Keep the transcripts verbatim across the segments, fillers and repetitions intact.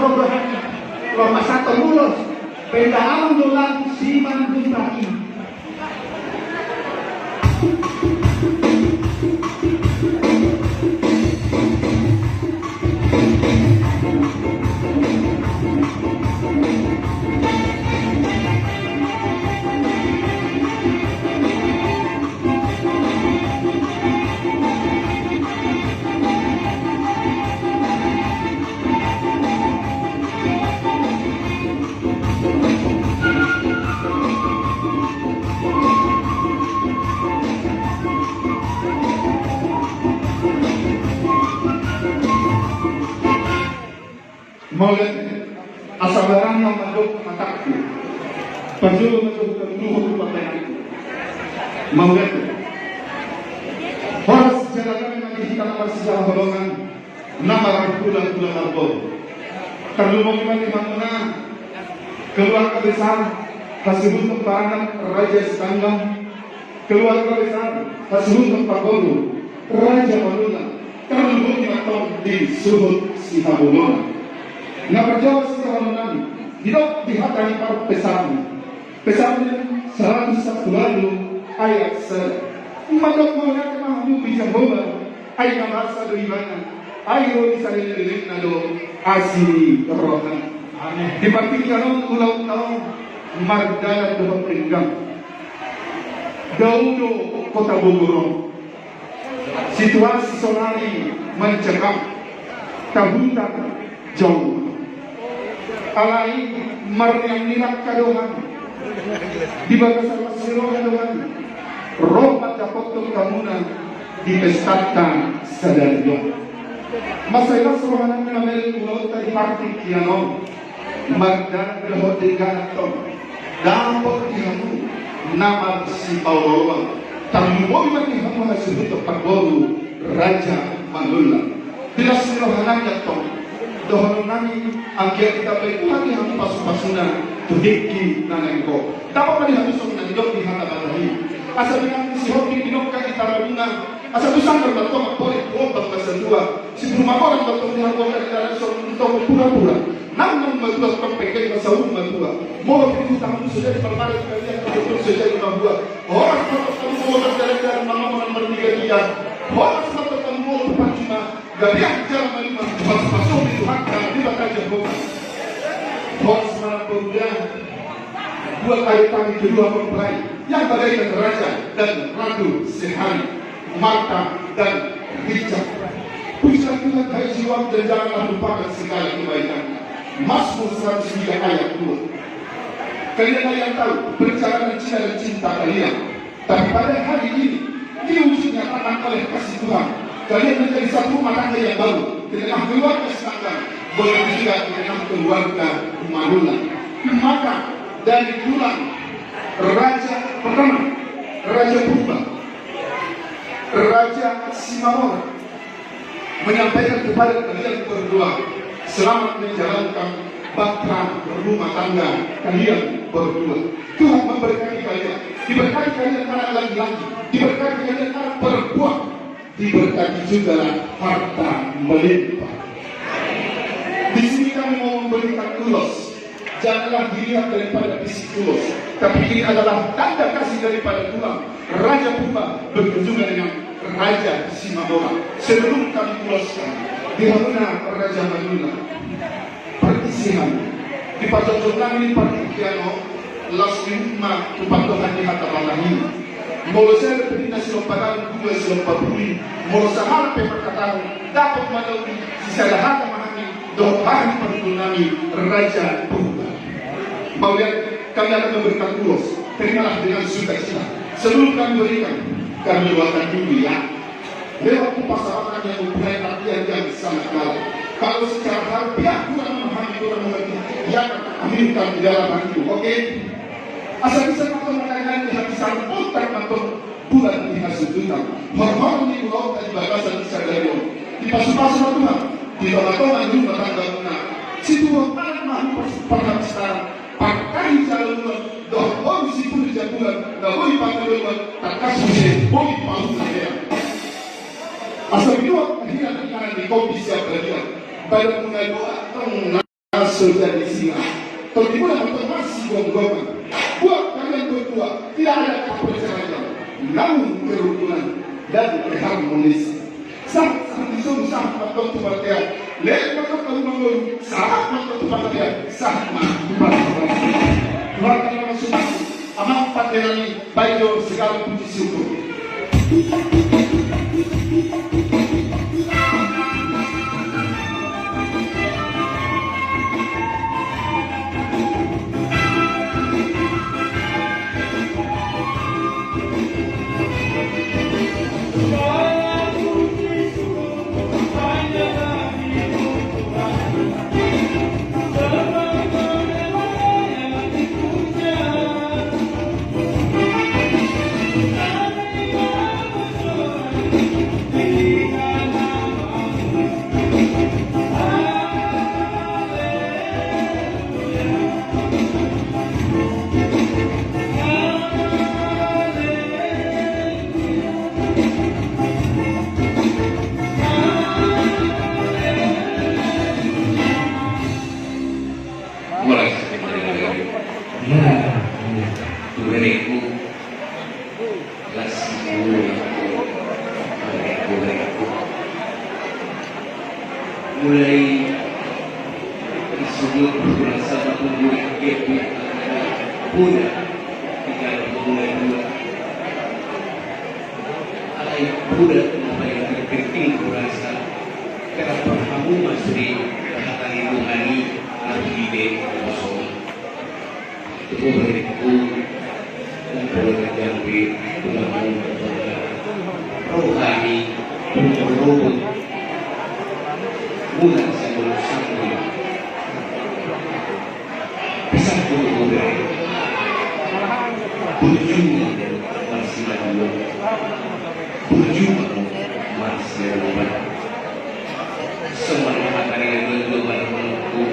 Rohani, ro pasahathon ulos, penda aung do lan simanjujung i. Mauliate, asa barang na mandok hatangku. Pajolo ma jo hutaluhut tu pambahenanku. Mauliate. Horas jala dame ma di hita na marsijahaholongan, na marhulahula marboru. Tarlumobi ma di hamuna keluarga besar hasuhuton paranak Raja Sitanggang, keluarga besar hasuhuton parboru Raja Manula, tarlumobi ma tong di suhut sihaholongan. Na parjolo sihaholongan, didok di hata ni parpesalmen, Pesalmen saratus sampulu ualu ayat sada. Mandok mauliate ma hamu tu Jahowa, ai na marasa do ibana, ai ro di saleleng-lelengna do asi ni rohana. Amin. Di partingkian on ulaonta on mardalan dohot denggan. Dao do kota Bogor on. Situasi saonari mencekam, tahutan jauh. Alai marniang ni rangka do hami, di bagasan las ni roha do hami, ro mandapothon hamuna di pestanta sadari on. Mansai las rohanami mamele ulaonta di partingkian on. Mardalan dohot denggan tong, dapot di hamu na marsipaolooloan. Tarlumobi ma di hamu hasuhuton parboru Raja Manula. Di las ni rohanami tong, dohononnami anggiat ditambai Tuhan di hamu pasupasuna tu tingki na naeng ro. Dapot ma di hamu songon na nidok ni hata Batak i. Asa binanga ni sihombing dinongka di tarabunga, asa tu sanggar ma tong porik tu ombak na satua. Simbur ma godang ma tong di hamu angka di dalan songon tong pura-pura. Nang nang matua tong pengkeng ma saur matua. Molo pe di huta hamu so jadi parmaret kalian, tong so jadi mahua. Horas ma tong hamu molo marjalan-jalan, mangan mangan martiga-tiga. Horas ma tong hamu molo pe parjuma. Gabe jala manima, pasu-pasu ni Tuhanta Debata Jahowa. Horas ma tong hamu. Buat adat kami kedua mempelai yang bagaikan raja dan ratu sehari, Marta dan Richard. Pujilah Tuhan, hai jiwaku, dan janganlah lupakan segala kebaikannya. Mazmur seratus tiga ayat dua. Kalian yang tahu perjalanan cita dan cinta kalian. Tapi pada hari ini, diuji nyatakan oleh kasih Tuhan. Kalian menjadi satu rumah tangga yang baru di tengah keluarga Sitanggang, begitu juga di tengah keluarga Manula. Maka dari tulang raja pertama, Raja Purba, Raja Simamora, menyampaikan kepada kalian berdua, selamat menjalankan bahtera rumah tangga kalian berdua. Tuhan memberkati kalian, diberkati kalian anak laki-laki, diberkati kalian anak perempuan, diberkati jugalah harta melimpah. Di sini kami mau memberikan ulos. Janganlah dilihat daripada fisik ulos, tapi ini adalah tanda kasih daripada tulang Raja Purba berkunjungan dengan Raja Simamora. Sebelum kami uloskan, di hamuna Raja Manula, perisihan di parjongjong nami di partingkian on, laos di uma tu pandohan ni hata Batak i. Molo sada pe ninna silompatan, dua silompapuli, molo sahalak pe markatahon, dapot ma nauli, sisada hata ma hami dohot haha ni parhundul nami Raja Purba. Mauliate, kami akan memberikan ulos. Terimalah dengan sukacita. Sebelum kami berikan, kami doakan dulu ya. Lewat tu pasaran yang mempunyai artian yang sangat dalam. Kalau secara harfiah kurang memahami, kurang mengerti, ya, aminkan di dalam hatimu, oke? Asa bisa ma tong mangkatai hami, sambut ma tong bulan di hasuhuton. Horhon ni ulaonta di bagasan sadari on, dipasupasu ma Tuhan di tongatonga ni rumah tanggamuna. Situhor anak ma hamu parhapsitaan, partahi jala ulaon, dohot on sipulu jambulan na boi pangalualuan, tangkas muse boi paluhon hea. Asa binuat ma hian inganan ni kombi sian balian, badanmuna dua tong na So jadi singa. Tondi muna ma tong masigomgoman. Buat kalian berdua tidak ada kepercayaan, namun kerukunan dan keharmonisan. Sahat, sahat di son, sahat ma tong tu partean. Leleng ma tong tu partean, sahat ma tong tu partean, sahat ma tong tu partean. Keluarga nama sudah. Amang pande nami, baen do segala puji syukur. Horas. Tuhanku, las. Mulai di sudut pura sama tumbuh di gepi. Pura. Tiga pura dua. Alai pura. Apa yang terpenting kurasa? Kenapa kamu masih hata lindungan ini? Nabi de kosong. Tuhanku, kumpul ke jambi, tulang muda, rohani, tulang rubut, mula sebelum sambung. Pisah dulu udah. Burju, masih lama. Burju, masih lama. Songon hata ni na dua-dua manang manungku.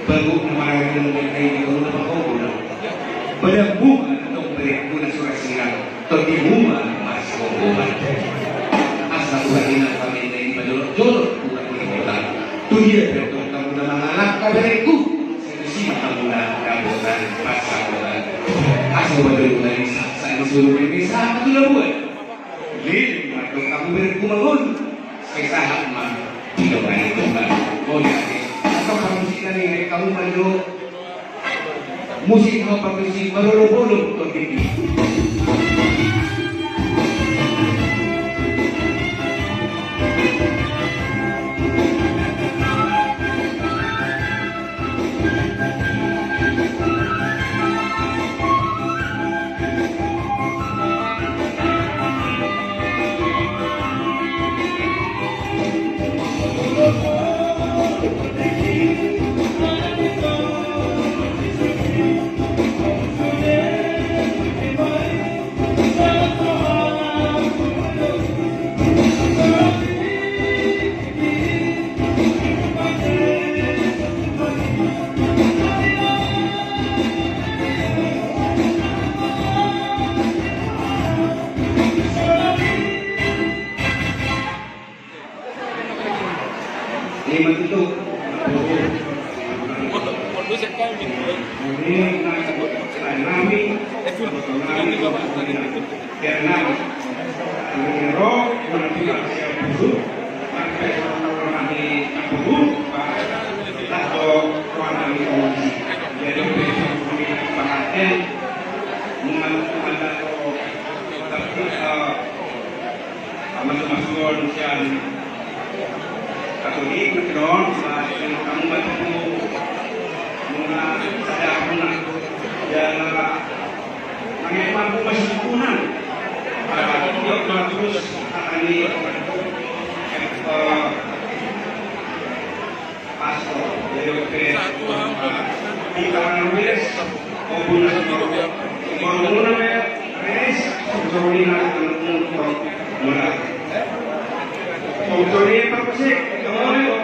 Baru na manang manungku na i di baru na pangkobuna. Badan bunga tong berek guna surat sinang. Tondi muna masih konggoman. Asa buat inang kami na i di pajolok-jolok buat di kota. Tu dia bertong tamu na mangalangka berek ku. Satu sima tamu na kabotan pasang botan. Asa buat dulu na bisa. Saya disuruh bisa. Aku sudah buat. Leleng ma tong tamu berek ku mangun. Sai sahat ma. Tidak berani tong tamu. Oh ya. Atau kamu sih kan yang kamu malu. Musik apa musik marolop-olop tong tinggi. Jadi, pamasumasu on sian Katolik, na kidong, sa, sian kamu batu, muna, sada, muna, jala, nangin mampu masih kuna. Ah, yuk, terus, akan di, eh, Pastor, jadi oke. Di tangan Luis, maupun Pastor. Kalau muna, Luis, Pastor Lina, muna. Pastor Lina, Pastor Lina,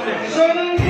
Pastor Lina.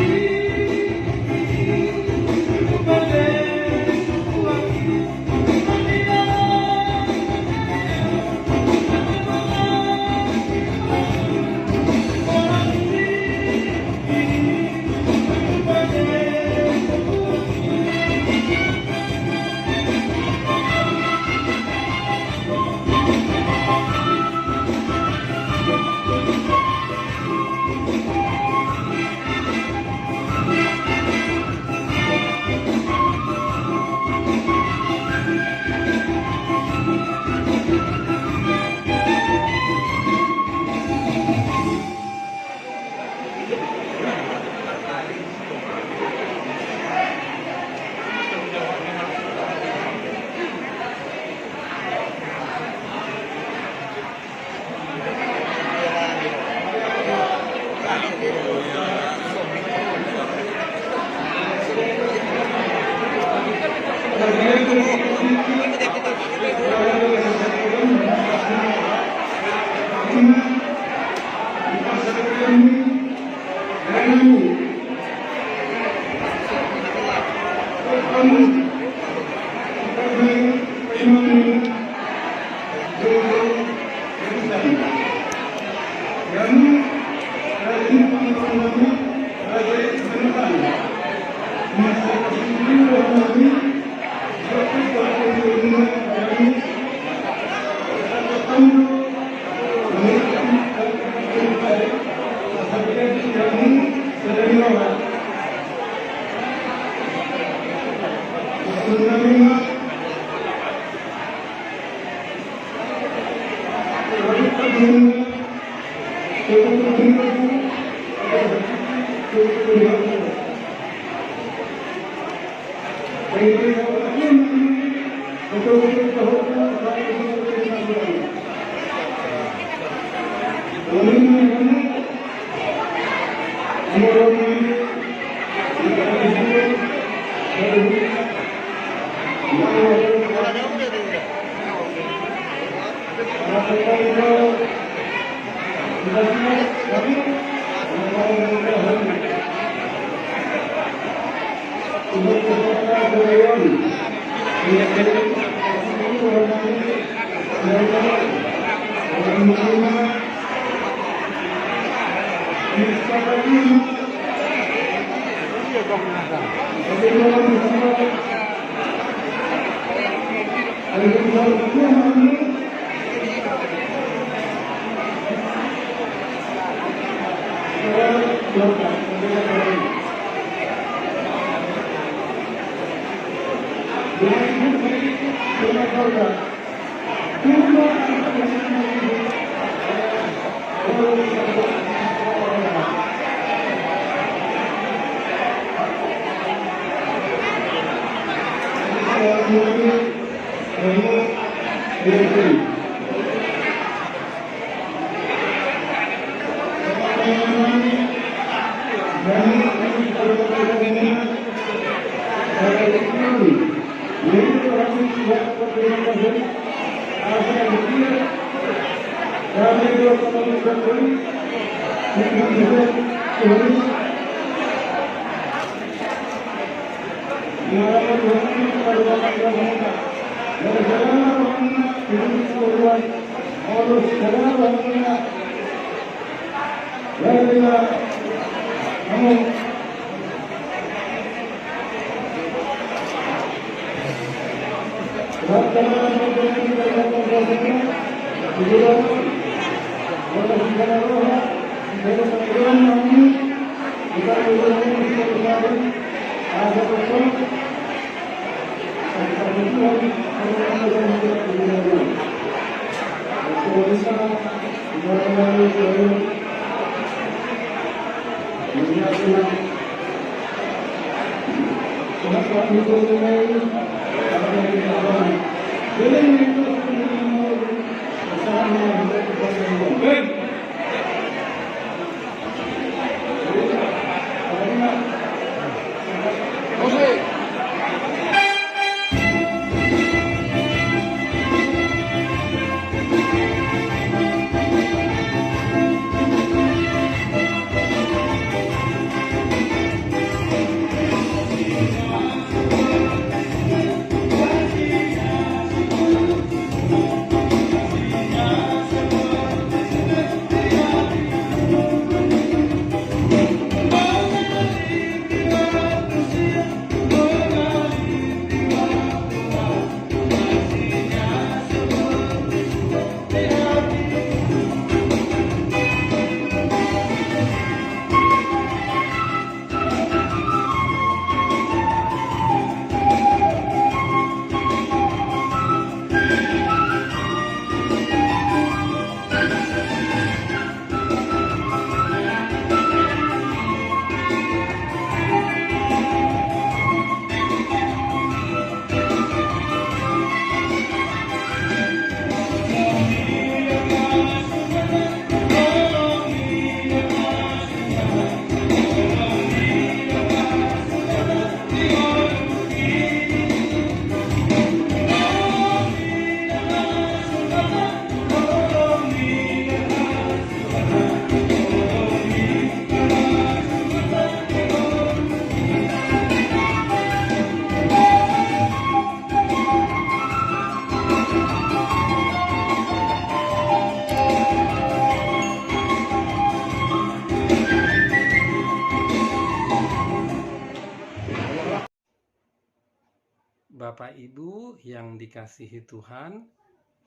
Bapak Ibu yang dikasihi Tuhan,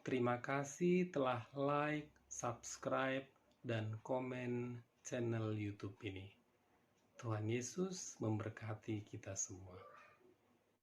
terima kasih telah like, subscribe, dan komen channel YouTube ini. Tuhan Yesus memberkati kita semua.